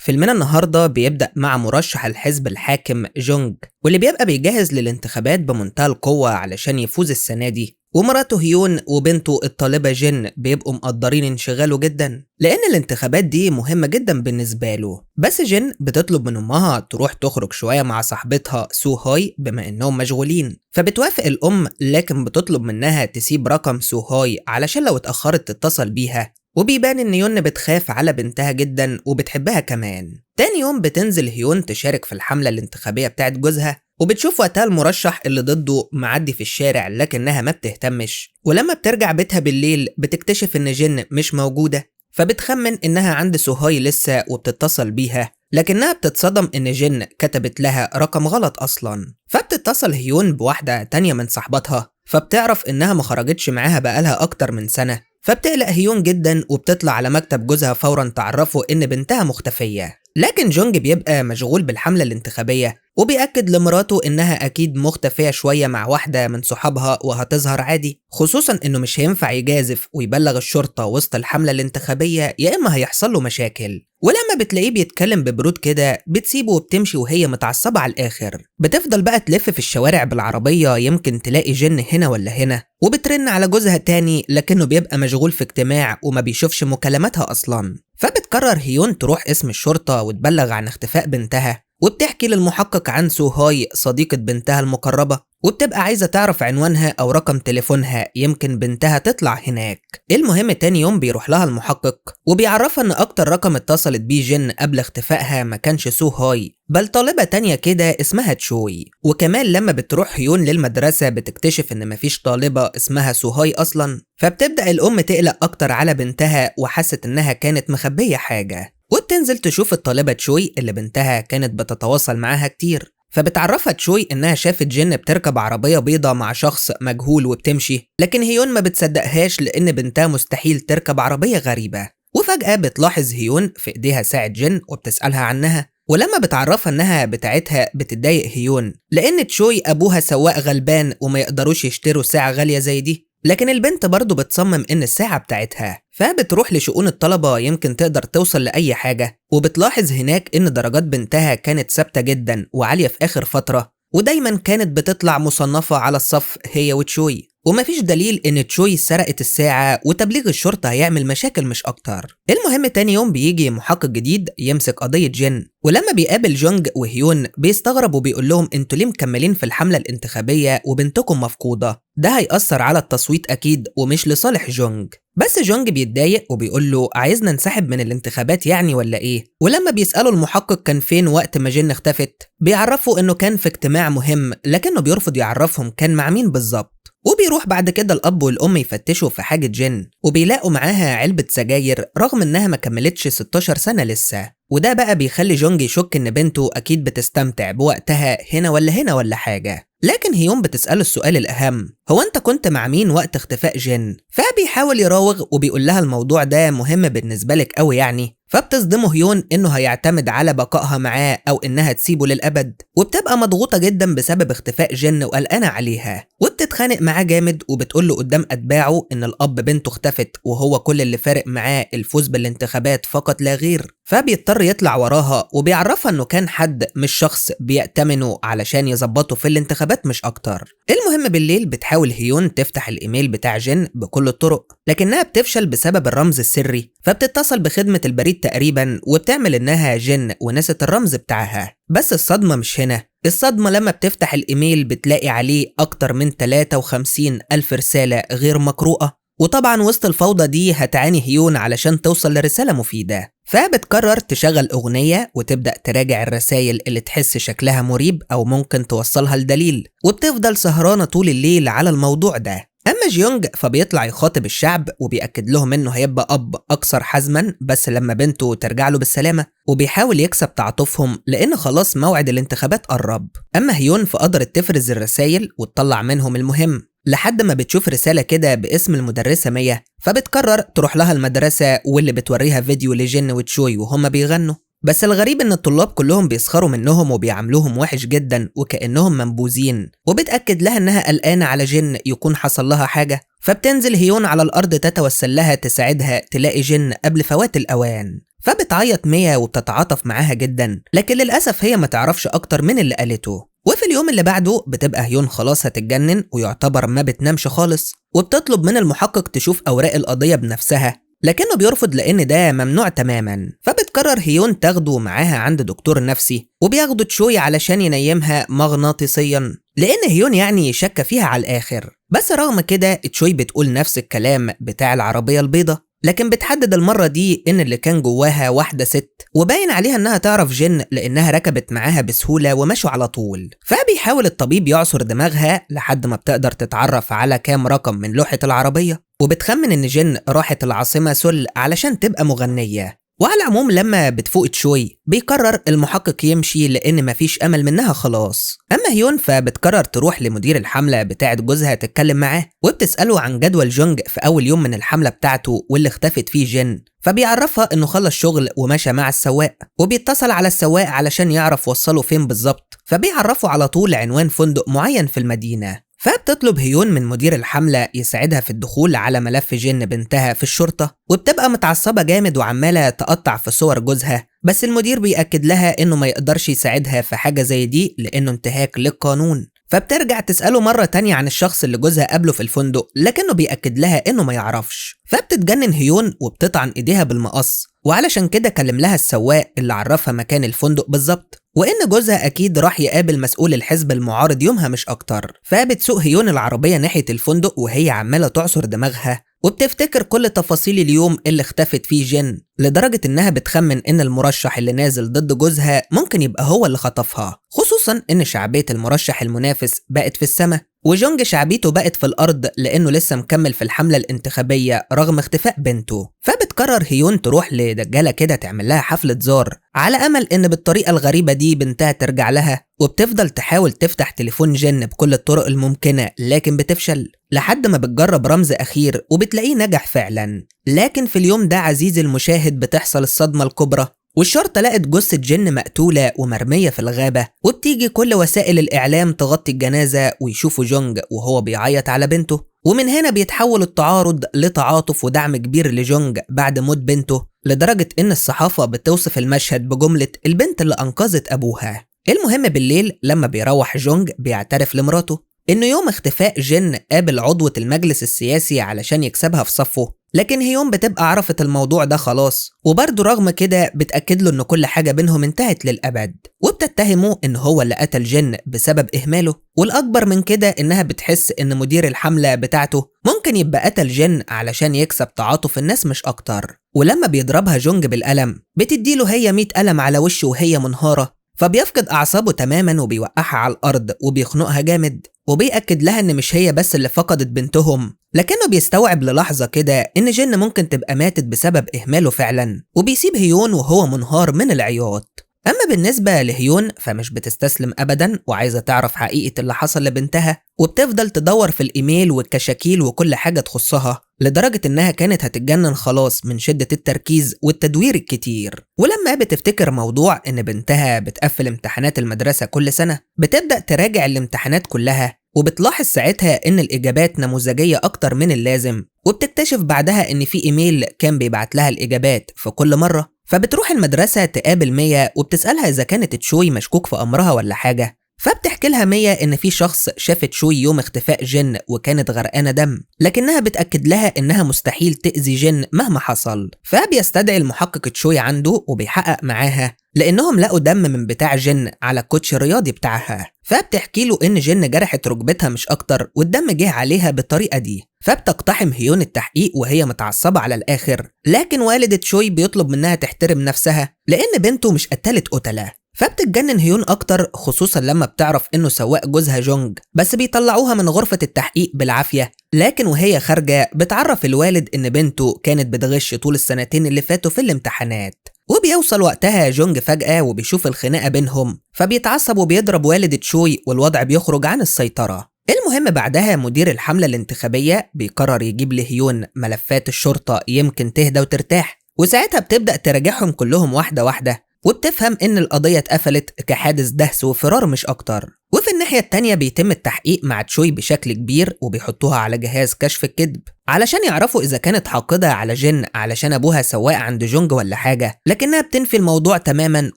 فيلمنا النهاردة بيبدأ مع مرشح الحزب الحاكم جونج، واللي بيبقى بيجهز للانتخابات بمنتهى القوة علشان يفوز السنة دي، ومراته هيون وبنته الطالبة جن بيبقوا مقدرين انشغاله جدا لأن الانتخابات دي مهمة جدا بالنسبة له. بس جن بتطلب من أمها تروح تخرج شوية مع صاحبتها سو هاي بما إنهم مشغولين، فبتوافق الأم لكن بتطلب منها تسيب رقم سو هاي علشان لو اتأخرت تتصل بيها. وبيبان إن يون بتخاف على بنتها جدا وبتحبها كمان. تاني يوم بتنزل هيون تشارك في الحملة الانتخابية بتاعت جوزها، وبتشوف وقتها المرشح اللي ضده معدي في الشارع لكنها ما بتهتمش. ولما بترجع بيتها بالليل بتكتشف إن جن مش موجودة، فبتخمن إنها عند سوهاي لسه وبتتصل بيها، لكنها بتتصدم إن جن كتبت لها رقم غلط أصلا. فبتتصل هيون بواحدة تانية من صاحبتها، فبتعرف إنها ما خرجتش معاها بقالها أكتر من سنة، فبتقلق هيون جدا وبتطلع على مكتب جوزها فورا تعرفه إن بنتها مختفية. لكن جونج بيبقى مشغول بالحملة الانتخابية وبيأكد لمراته إنها أكيد مختفية شوية مع واحدة من صحابها وهتظهر عادي، خصوصا إنه مش هينفع يجازف ويبلغ الشرطة وسط الحملة الانتخابية يا إما هيحصل له مشاكل. ولما بتلاقيه بيتكلم ببرود كده بتسيبه وبتمشي وهي متعصبة على الآخر. بتفضل بقى تلف في الشوارع بالعربية يمكن تلاقي جن هنا ولا هنا، وبترن على جوزها تاني لكنه بيبقى مشغول في اجتماع وما بيشوفش مكالماتها أصلا. فبتقرر هيون تروح اسم الشرطة وتبلغ عن اختفاء بنتها، وبتحكي للمحقق عن سوهاي صديقة بنتها المقربة، وبتبقى عايزة تعرف عنوانها أو رقم تليفونها يمكن بنتها تطلع هناك. المهم تاني يوم بيروح لها المحقق وبيعرفها إن أكتر رقم اتصلت بيه جن قبل اختفائها ما كانش سوهاي بل طالبة تانية كده اسمها تشوي. وكمان لما بتروح هيون للمدرسة بتكتشف إن مفيش طالبة اسمها سوهاي أصلا، فبتبدأ الأم تقلق أكتر على بنتها وحست إنها كانت مخبية حاجة، وبتنزل تشوف الطالبة تشوي اللي بنتها كانت بتتواصل معاها كتير. فبتعرفها تشوي إنها شافت جن بتركب عربية بيضة مع شخص مجهول وبتمشي، لكن هيون ما بتصدقهاش لأن بنتها مستحيل تركب عربية غريبة. وفجأة بتلاحظ هيون في إيديها ساعة جن وبتسألها عنها، ولما بتعرفها إنها بتاعتها بتتضايق هيون لأن تشوي أبوها سواق غلبان وما يقدروش يشتروا ساعة غالية زي دي، لكن البنت برضه بتصمم إن الساعة بتاعتها. فبتروح لشؤون الطلبة يمكن تقدر توصل لأي حاجة، وبتلاحظ هناك إن درجات بنتها كانت ثابتة جدا وعالية في آخر فترة، ودايما كانت بتطلع مصنفة على الصف هي وتشوي، ومفيش دليل إن تشوي سرقت الساعة وتبليغ الشرطة هيعمل مشاكل مش أكتر. المهم تاني يوم بيجي محقق جديد يمسك قضية جن، ولما بيقابل جونج وهيون بيستغرب وبيقول لهم انتوا ليه مكملين في الحملة الانتخابية وبنتكم مفقودة؟ ده هيأثر على التصويت أكيد ومش لصالح جونج. بس جونج بيتضايق وبيقول له عايزنا ننسحب من الانتخابات يعني ولا ايه؟ ولما بيسأله المحقق كان فين وقت ما جن اختفت بيعرفوا انه كان في اجتماع مهم، لكنه بيرفض يعرفهم كان مع مين بالظبط. وبيروح بعد كده الأب والأم يفتشوا في حاجة جن، وبيلاقوا معاها علبة سجاير رغم إنها ما كملتش 16 سنة لسه، وده بقى بيخلي جونج يشك إن بنته أكيد بتستمتع بوقتها هنا ولا هنا ولا حاجة. لكن هيون بتسأله السؤال الأهم، هو أنت كنت مع مين وقت اختفاء جن؟ فبيحاول يراوغ وبيقول لها الموضوع ده مهم بالنسبة لك أوي يعني. فبتصدمه هيون إنه هيعتمد على بقائها معاه أو إنها تسيبه للأبد، وبتبقى مضغوطة جدا بسبب اختفاء جن وقلقانة عليها، وبتتخانق معاه جامد وبتقول له قدام أتباعه إن الأب بنته اختفت وهو كل اللي فارق معاه الفوز بالانتخابات فقط لا غير. فبيضطر يطلع وراها وبيعرفها إنه كان حد مش شخص بيأتمنه علشان يظبطه في الانتخابات مش أكتر. المهم بالليل بتحاول هيون تفتح الإيميل بتاع جن بكل الطرق، لكنها بتفشل بسبب الرمز السري، فبتتصل بخدمة البريد تقريبا وبتعمل إنها جن ونست الرمز بتاعها. بس الصدمة مش هنا، الصدمة لما بتفتح الإيميل بتلاقي عليه أكتر من 53 ألف رسالة غير مقروءة، وطبعا وسط الفوضى دي هتعاني هيون علشان توصل لرسالة مفيدة. فبتقرر تشغل أغنية وتبدأ تراجع الرسائل اللي تحس شكلها مريب أو ممكن توصلها لدليل، وبتفضل سهرانة طول الليل على الموضوع ده. أما جيونج فبيطلع يخاطب الشعب وبيأكد لهم إنه هيبقى أب أكثر حزما بس لما بنته ترجع له بالسلامة، وبيحاول يكسب تعاطفهم لأن خلاص موعد الانتخابات قرب. أما هيون فقدرت تفرز الرسائل وتطلع منهم المهم، لحد ما بتشوف رسالة كده باسم المدرسة مية، فبتقرر تروح لها المدرسة واللي بتوريها فيديو لجن وتشوي وهما بيغنوا. بس الغريب ان الطلاب كلهم بيسخروا منهم وبيعاملوهم وحش جدا وكأنهم منبوذين، وبتأكد لها انها قلقانة على جن يكون حصل لها حاجة، فبتنزل هيون على الارض تتوسل لها تساعدها تلاقي جن قبل فوات الاوان. فبتعيط ميا وبتتعاطف معاها جدا، لكن للأسف هي ما تعرفش أكتر من اللي قالته. وفي اليوم اللي بعده بتبقى هيون خلاص هتتجنن ويعتبر ما بتنامش خالص، وبتطلب من المحقق تشوف أوراق القضية بنفسها، لكنه بيرفض لأن ده ممنوع تماما. فبتقرر هيون تاخده معاها عند دكتور نفسي، وبياخدوا تشوي علشان ينيمها مغناطيسيا لأن هيون يعني شك فيها على الآخر. بس رغم كده تشوي بتقول نفس الكلام بتاع العربية البيضة، لكن بتحدد المرة دي إن اللي كان جواها واحدة ست، وباين عليها إنها تعرف جن لأنها ركبت معاها بسهولة ومشوا على طول. فبيحاول الطبيب يعصر دماغها لحد ما بتقدر تتعرف على كام رقم من لوحة العربية، وبتخمن إن جن راحت العاصمة سول علشان تبقى مغنية. وعلى العموم لما بتفوق تشوي بيقرر المحقق يمشي لأن مفيش أمل منها خلاص. أما هيون فبتقرر تروح لمدير الحملة بتاعة جوزها تتكلم معاه، وبتسأله عن جدول جونج في أول يوم من الحملة بتاعته واللي اختفت فيه جن. فبيعرفها إنه خلص شغل ومشى مع السواق، وبيتصل على السواق علشان يعرف وصله فين بالظبط، فبيعرفه على طول عنوان فندق معين في المدينة. فبتطلب هيون من مدير الحملة يساعدها في الدخول على ملف جن بنتها في الشرطة، وبتبقى متعصبة جامد وعمالة تقطع في صور جوزها، بس المدير بيأكد لها إنه ما يقدرش يساعدها في حاجة زي دي لأنه انتهاك للقانون. فبترجع تسأله مرة تانية عن الشخص اللي جوزها قابله في الفندق، لكنه بيأكد لها إنه ما يعرفش. فبتتجنن هيون وبتطعن إيديها بالمقص، وعلشان كده كلم لها السواق اللي عرفها مكان الفندق بالظبط، وإن جوزها أكيد راح يقابل مسؤول الحزب المعارض يومها مش أكتر. فبتسوق هيون العربية ناحية الفندق وهي عمالة تعصر دماغها، وبتفتكر كل تفاصيل اليوم اللي اختفت فيه جن، لدرجة إنها بتخمن إن المرشح اللي نازل ضد جوزها ممكن يبقى هو اللي خطفها، خصوصا إن شعبية المرشح المنافس بقت في السماء، وجونج شعبيته بقت في الأرض لأنه لسه مكمل في الحملة الانتخابية رغم اختفاء بنته. فبتقرر هيون تروح لدجالة كده تعمل لها حفلة زار، على أمل إن بالطريقة الغريبة دي بنتها ترجع لها، وبتفضل تحاول تفتح تليفون جن بكل الطرق الممكنة لكن بتفشل، لحد ما بتجرب رمز أخير وبتلاقيه نجح فعلا. لكن في اليوم ده عزيزي المشاهد بتحصل الصدمة الكبرى، والشرطة لقت جثة جن مقتولة ومرمية في الغابة، وبتيجي كل وسائل الإعلام تغطي الجنازة ويشوفوا جونج وهو بيعيط على بنته. ومن هنا بيتحول التعارض لتعاطف ودعم كبير لجونج بعد موت بنته، لدرجة إن الصحافة بتوصف المشهد بجملة البنت اللي أنقذت أبوها. المهم بالليل لما بيروح جونج بيعترف لمراته إنه يوم اختفاء جن قابل عضوة المجلس السياسي علشان يكسبها في صفه، لكن هيون بتبقى عرفت الموضوع ده خلاص، وبرضه رغم كده بتأكد له إن كل حاجة بينهم انتهت للأبد، وبتتهمه إن هو اللي قتل جن بسبب إهماله. والأكبر من كده إنها بتحس إن مدير الحملة بتاعته ممكن يبقى قتل جن علشان يكسب تعاطف الناس مش أكتر. ولما بيضربها جونج بالقلم بتديله هي 100 قلم على وشه وهي منهارة، فبيفقد أعصابه تماما وبيوقعها على الأرض وبيخنقها جامد، وبيأكد لها إن مش هي بس اللي فقدت بنتهم، لكنه بيستوعب للحظة كده إن جن ممكن تبقى ماتت بسبب إهماله فعلا، وبيسيب هيون وهو منهار من العياط. أما بالنسبة لهيون فمش بتستسلم أبدا، وعايزة تعرف حقيقة اللي حصل لبنتها، وبتفضل تدور في الإيميل والكشاكيل وكل حاجة تخصها، لدرجة إنها كانت هتتجنن خلاص من شدة التركيز والتدوير الكتير. ولما بتفتكر موضوع إن بنتها بتقفل امتحانات المدرسة كل سنة، بتبدأ تراجع الامتحانات كلها، وبتلاحظ ساعتها إن الإجابات نموذجية أكتر من اللازم، وبتكتشف بعدها إن في إيميل كان بيبعت لها الإجابات في كل مرة. فبتروح المدرسة تقابل ميا وبتسألها إذا كانت تشوي مشكوك في أمرها ولا حاجة، فبتحكي لها ميا إن في شخص شافت شوي يوم اختفاء جن وكانت غرقانة دم، لكنها بتأكد لها إنها مستحيل تأذي جن مهما حصل. فبيستدعي المحقق تشوي عنده وبيحقق معاها لأنهم لقوا دم من بتاع جن على الكوتش الرياضي بتاعها، فبتحكي له إن جن جرحت ركبتها مش أكتر والدم جه عليها بالطريقة دي. فبتقتحم هيون التحقيق وهي متعصبة على الآخر، لكن والدة شوي بيطلب منها تحترم نفسها لأن بنته مش قتلت قتلة. فبتتجنن هيون أكتر، خصوصا لما بتعرف إنه سواق جوزها جونج، بس بيطلعوها من غرفة التحقيق بالعافية. لكن وهي خارجة بتعرف الوالد إن بنته كانت بتغش طول السنتين اللي فاتوا في الامتحانات. وبيوصل وقتها جونج فجأة وبيشوف الخناقة بينهم، فبيتعصب وبيضرب والدة شوي والوضع بيخرج عن السيطرة. المهم بعدها مدير الحملة الانتخابية بيقرر يجيب لهيون ملفات الشرطة يمكن تهدى وترتاح، وساعتها بتبدأ تراجعهم كلهم واحدة واحدة، وبتفهم إن القضية اتقفلت كحادث دهس وفرار مش أكتر. وفي الناحية التانية بيتم التحقيق مع تشوي بشكل كبير، وبيحطوها على جهاز كشف الكذب علشان يعرفوا إذا كانت حاقدة على جن علشان أبوها سواق عند جونج ولا حاجة، لكنها بتنفي الموضوع تماما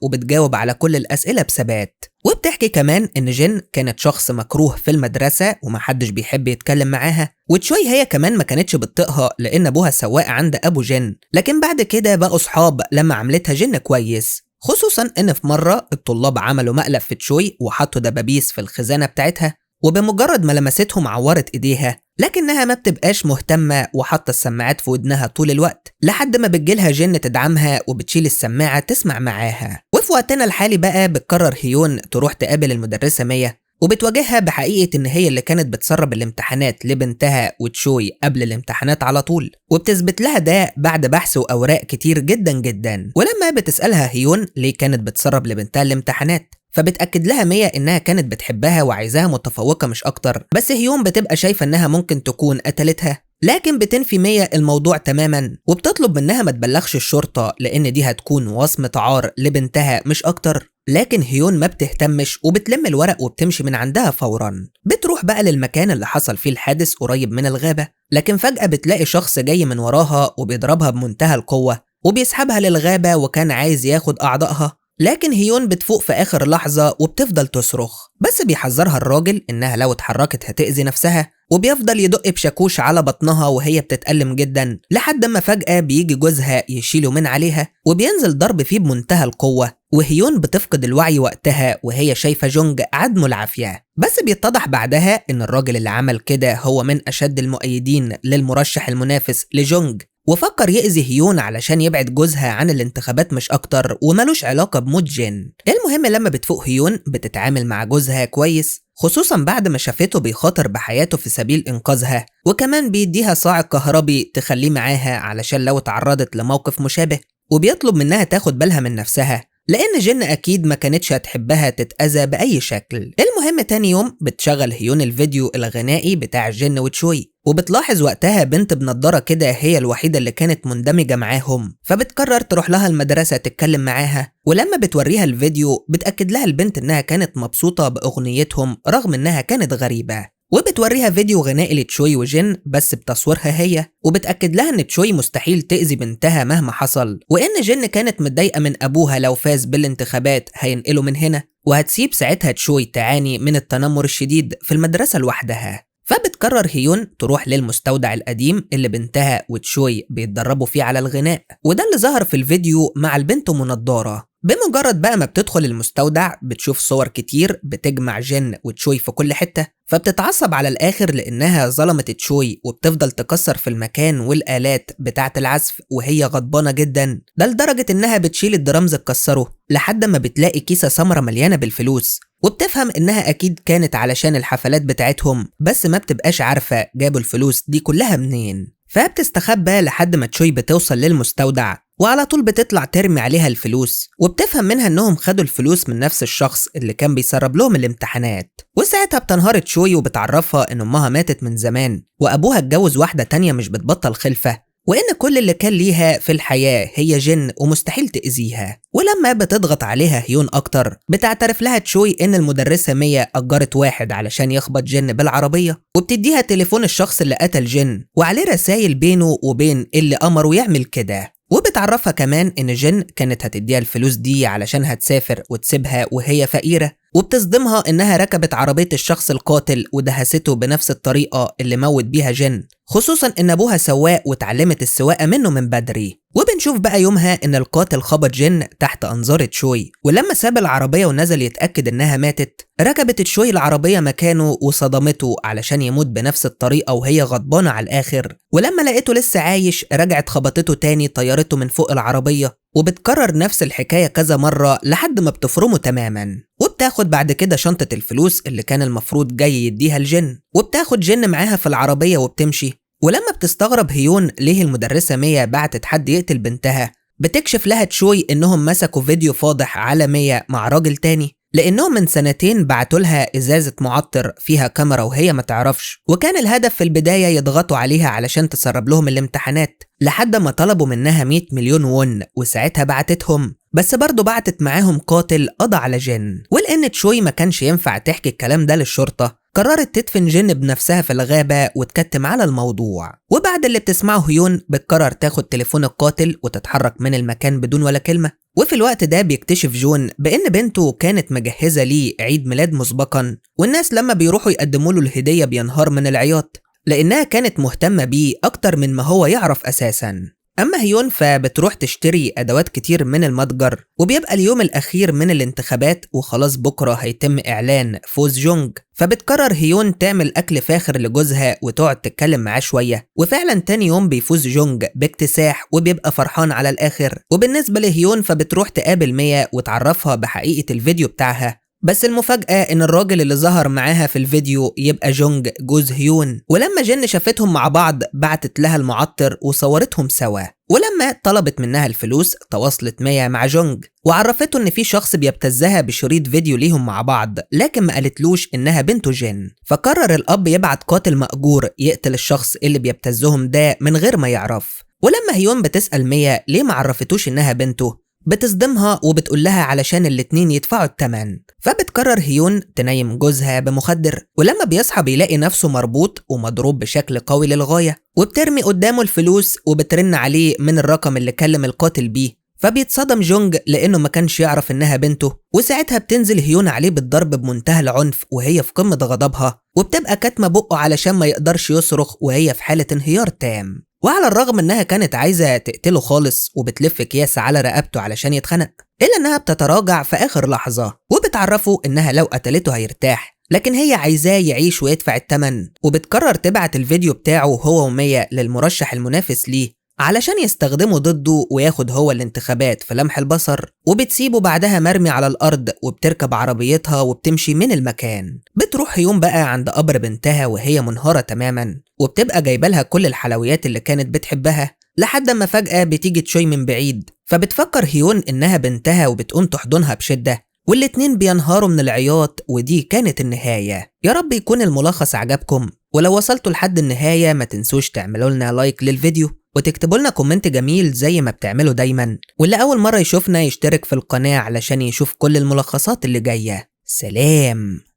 وبتجاوب على كل الأسئلة بثبات. وبتحكي كمان إن جن كانت شخص مكروه في المدرسة ومحدش بيحب يتكلم معاها، وتشوي هي كمان ما كانتش بتطيقها لأن أبوها سواق عند أبو جن، لكن بعد كده بقوا صحاب لما عملتها جن كويس، خصوصا إن في مرة الطلاب عملوا مقلب في تشوي وحطوا دبابيس في الخزانة بتاعتها، وبمجرد ما لمستهم عورت إيديها، لكنها ما بتبقاش مهتمة وحاطة السماعات في ودنها طول الوقت لحد ما بتجيلها جن تدعمها وبتشيل السماعة تسمع معاها. وفي وقتنا الحالي بقى بتقرر هيون تروح تقابل المدرسة ميا، وبتواجهها بحقيقة إن هي اللي كانت بتسرب الامتحانات لبنتها وتشوي قبل الامتحانات على طول، وبتثبت لها ده بعد بحث وأوراق كتير جدا جدا. ولما بتسألها هيون ليه كانت بتسرب لبنتها الامتحانات، فبتأكد لها ميا إنها كانت بتحبها وعايزاها متفوقة مش أكتر، بس هيون بتبقى شايفة إنها ممكن تكون قتلتها، لكن بتنفي ميا الموضوع تماما وبتطلب منها ما تبلغش الشرطة لأن دي هتكون وصمة عار لبنتها مش أكتر. لكن هيون ما بتهتمش وبتلم الورق وبتمشي من عندها فورا. بتروح بقى للمكان اللي حصل فيه الحادث قريب من الغابة، لكن فجأة بتلاقي شخص جاي من وراها وبيضربها بمنتهى القوة وبيسحبها للغابة وكان عايز ياخد أعضائها، لكن هيون بتفوق في آخر لحظة وبتفضل تصرخ، بس بيحذرها الراجل إنها لو اتحركت هتأذي نفسها، وبيفضل يدق بشاكوش على بطنها وهي بتتألم جدا، لحد ما فجأة بيجي جوزها يشيله من عليها وبينزل ضرب فيه بمنتهى القوة، وهيون بتفقد الوعي وقتها وهي شايفة جونج عدمه العافية. بس بيتضح بعدها إن الراجل اللي عمل كده هو من أشد المؤيدين للمرشح المنافس لجونج، وفكر يأذي هيون علشان يبعد جوزها عن الانتخابات مش أكتر، ومالوش علاقة بموت جن. المهم لما بتفوق هيون بتتعامل مع جوزها كويس، خصوصا بعد ما شافته بيخاطر بحياته في سبيل إنقاذها، وكمان بيديها صاعق كهربي تخليه معاها علشان لو اتعرضت لموقف مشابه، وبيطلب منها تاخد بالها من نفسها لأن جن أكيد ما كانتش هتحبها تتأذى بأي شكل. المهم تاني يوم بتشغل هيون الفيديو الغنائي بتاع جن وتشوي، وبتلاحظ وقتها بنت بنضارة كده هي الوحيدة اللي كانت مندمجة معاهم، فبتقرر تروح لها المدرسة تتكلم معاها. ولما بتوريها الفيديو بتأكد لها البنت إنها كانت مبسوطة بأغنيتهم رغم إنها كانت غريبة، وبتوريها فيديو غنائي لتشوي وجن بس بتصويرها هي، وبتأكد لها إن تشوي مستحيل تأذي بنتها مهما حصل، وإن جن كانت متضايقة من أبوها لو فاز بالانتخابات هينقله من هنا، وهتسيب ساعتها تشوي تعاني من التنمر الشديد في المدرسة لوحدها. فبتقرر هيون تروح للمستودع القديم اللي بنتها وتشوي بيتدربوا فيه على الغناء، وده اللي ظهر في الفيديو مع البنت منضارة. بمجرد بقى ما بتدخل المستودع بتشوف صور كتير بتجمع جن وتشوي في كل حتة، فبتتعصب على الآخر لأنها ظلمت تشوي، وبتفضل تكسر في المكان والآلات بتاعة العزف وهي غضبانة جدا، ده لدرجة إنها بتشيل الدرامز تكسره لحد ما بتلاقي كيسة سمرة مليانة بالفلوس، وبتفهم إنها أكيد كانت علشان الحفلات بتاعتهم، بس ما بتبقاش عارفة جابوا الفلوس دي كلها منين. فبتستخبى لحد ما تشوي بتوصل للمستودع، وعلى طول بتطلع ترمي عليها الفلوس، وبتفهم منها انهم خدوا الفلوس من نفس الشخص اللي كان بيسرب لهم الامتحانات. وساعتها بتنهار تشوي وبتعرفها ان امها ماتت من زمان وابوها اتجوز واحدة تانية مش بتبطل خلفة، وان كل اللي كان ليها في الحياة هي جن ومستحيل تأذيها. ولما بتضغط عليها هيون اكتر بتعترف لها تشوي ان المدرسة ميا اجرت واحد علشان يخبط جن بالعربية، وبتديها تليفون الشخص اللي قتل جن وعليه رسائل بينه وبين اللي امره يعمل كده. وبتعرفها كمان ان جن كانت هتديها الفلوس دي علشان هتسافر وتسيبها وهي فقيرة، وبتصدمها انها ركبت عربية الشخص القاتل ودهسته بنفس الطريقة اللي موت بيها جن، خصوصا ان ابوها سواق واتعلمت السواقة منه من بدري. وبنشوف بقى يومها ان القاتل خبط جن تحت انظار تشوي، ولما ساب العربية ونزل يتأكد انها ماتت ركبت تشوي العربية مكانه وصدمته علشان يموت بنفس الطريقة وهي غضبانة على الاخر. ولما لقيته لسه عايش رجعت خبطته تاني طيرته من فوق العربية، وبتكرر نفس الحكاية كذا مرة لحد ما بتفرمه تماما. وبتاخد بعد كده شنطة الفلوس اللي كان المفروض جاي يديها الجن، وبتاخد جن معاها في العربية وبتمشي. ولما بتستغرب هيون ليه المدرسة ميا بعتت حد يقتل بنتها، بتكشف لها تشوي انهم مسكوا فيديو فاضح على ميا مع راجل تاني، لانهم من سنتين بعتوا لها ازازة معطر فيها كاميرا وهي ما تعرفش، وكان الهدف في البداية يضغطوا عليها علشان تسرب لهم الامتحانات، لحد ما طلبوا منها 100 مليون وون وساعتها بعتتهم. بس برضه بعتت معاهم قاتل قضى على جن. ولأن تشوي ما كانش ينفع تحكي الكلام ده للشرطة، قررت تدفن جن بنفسها في الغابة وتكتم على الموضوع. وبعد اللي بتسمعه هيون بتقرر تاخد تليفون القاتل وتتحرك من المكان بدون ولا كلمة. وفي الوقت ده بيكتشف جون بأن بنته كانت مجهزة ليه عيد ميلاد مسبقا، والناس لما بيروحوا يقدموا له الهدية بينهار من العياط لأنها كانت مهتمة بيه أكتر من ما هو يعرف أساسا. أما هيون فبتروح تشتري أدوات كتير من المتجر، وبيبقى اليوم الأخير من الانتخابات وخلاص بكرة هيتم إعلان فوز جونج. فبتقرر هيون تعمل أكل فاخر لجوزها وتقعد تتكلم معاه شوية، وفعلا تاني يوم بيفوز جونج باكتساح وبيبقى فرحان على الآخر. وبالنسبة لهيون فبتروح تقابل ميا وتعرفها بحقيقة الفيديو بتاعها، بس المفاجأة إن الراجل اللي ظهر معاها في الفيديو يبقى جونج جوز هيون. ولما جن شافتهم مع بعض بعتت لها المعطر وصورتهم سوا، ولما طلبت منها الفلوس تواصلت ميا مع جونج وعرفته إن في شخص بيبتزها بشريط فيديو ليهم مع بعض، لكن ما قالتلوش إنها بنته جن. فقرر الأب يبعت قاتل مأجور يقتل الشخص اللي بيبتزهم ده من غير ما يعرف. ولما هيون بتسأل ميا ليه ما عرفتوش إنها بنته، بتصدمها وبتقول لها علشان الاتنين يدفعوا التمن. فبتقرر هيون تنيم جوزها بمخدر، ولما بيصحى بيلاقي نفسه مربوط ومضروب بشكل قوي للغاية، وبترمي قدامه الفلوس وبترن عليه من الرقم اللي كلم القاتل بيه. فبيتصدم جونج لأنه ما كانش يعرف إنها بنته، وساعتها بتنزل هيون عليه بالضرب بمنتهى العنف وهي في قمة غضبها، وبتبقى كاتمة بقه علشان ما يقدرش يصرخ وهي في حالة انهيار تام. وعلى الرغم انها كانت عايزة تقتله خالص وبتلف اكياس على رقبته علشان يتخنق، الا انها بتتراجع في اخر لحظة وبتعرفه انها لو قتلته هيرتاح، لكن هي عايزاه يعيش ويدفع الثمن. وبتقرر تبعت الفيديو بتاعه هو وميا للمرشح المنافس ليه علشان يستخدمه ضده وياخد هو الانتخابات في لمح البصر، وبتسيبه بعدها مرمي على الأرض وبتركب عربيتها وبتمشي من المكان. بتروح يوم بقى عند قبر بنتها وهي منهارة تماما، وبتبقى جايبالها كل الحلويات اللي كانت بتحبها، لحد ما فجأة بتيجي تشوي من بعيد. فبتفكر هيون إنها بنتها وبتقوم تحضنها بشدة، والاتنين بينهاروا من العياط، ودي كانت النهاية. يا رب يكون الملخص عجبكم، ولو وصلتوا لحد النهاية ما تنسوش تعملوا لنا like للفيديو وتكتبوا لنا comment جميل زي ما بتعملوا دايما، واللي أول مرة يشوفنا يشترك في القناة علشان يشوف كل الملخصات اللي جاية. سلام.